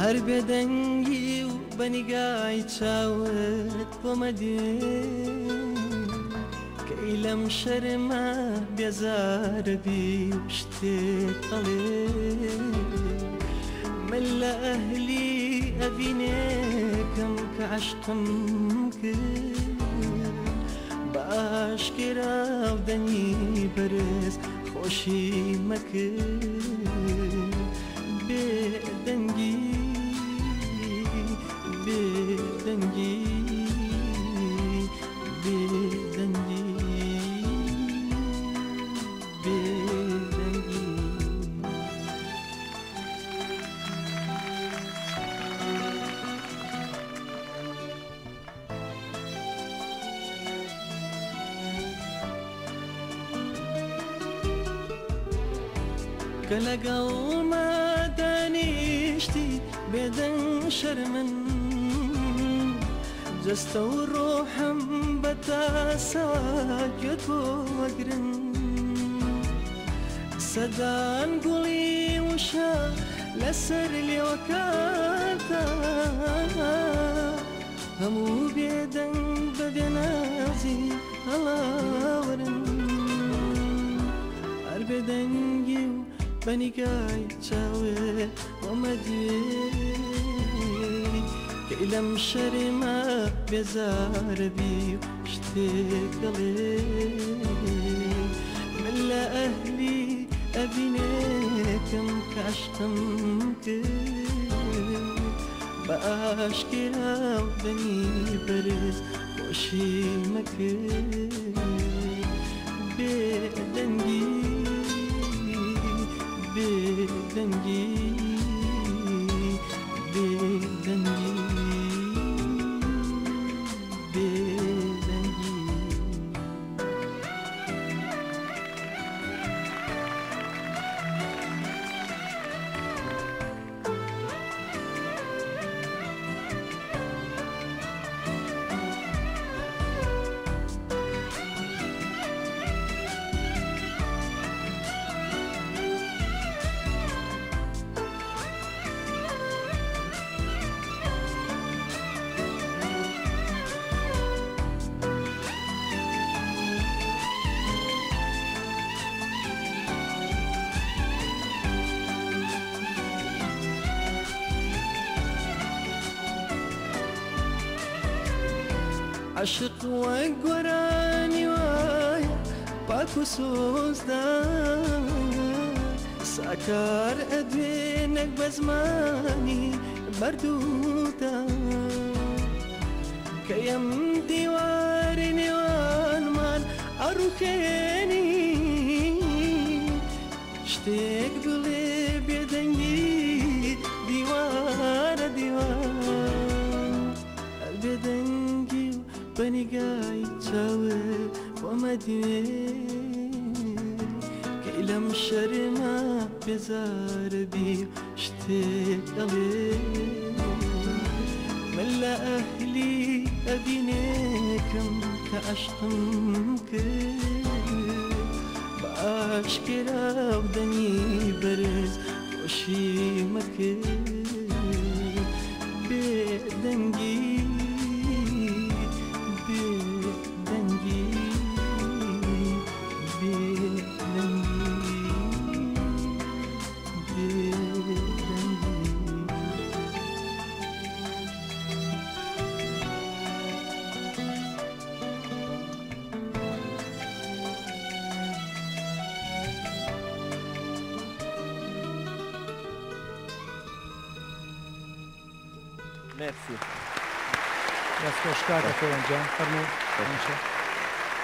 هەر بێدەنگی و بە نیگای چاوت بۆمە دێ کەی لەم شەرمە بێزارە بی و شتێک ئەڵێ من لە ئەهلی ئەڤینێکم کە عەشقم کرد بە ئاشکرا و دەنگی بەرز خۆشی مەکرد بێدەنگی بێدەنگی بێدەنگی بێدەنگی. کە لەگەڵما دانیشتی بێدەنگ شەرمن جەستە و ڕۆحم بە تاسەوە گوێت بۆ ئەگرن سەدان گوڵی وشە لەسەر لێوەکانتا هەموو بێدەنگ بە بێنازی هەڵاوەرن هەر بێدەنگی و بە نیگای چاوێ بۆمە دوێ کەی لەم شەرمە بێزارە بی و شتێک دەڵێ من لە ئەهلی ئەڤینێکم کە عەشقم کرد بە ئاشکرا و دەنگی بەرز خۆشی مەکرد بێدەنگی بێدەنگی بێدەنگی بێدەنگی. عەشق وەک گۆرانی وایە پاک و سۆزدار ساکار ئەدوێ نەک بە زمانی بەردوودا کە ئەم دیواری نێوانمان ئەڕوخێنی شتێک بڵێ بێدەنگی دیوارە دیوار هەر بێدەنگی و بە نیگای چاوت بۆمە دوێ کەی لەم شەرمە بێزارە بی و شتێک ئەڵێ من لە ئەهلی ئەڤینێکم کە عەشقم کرد بە ئاشکرا و دەنگی بەرز خۆشی مەکرد بێدەنگی بێدەنگی بێدەنگی بێدەنگی. مێرسی. دەست خۆش کاکە فەیەم جان، فەرموو.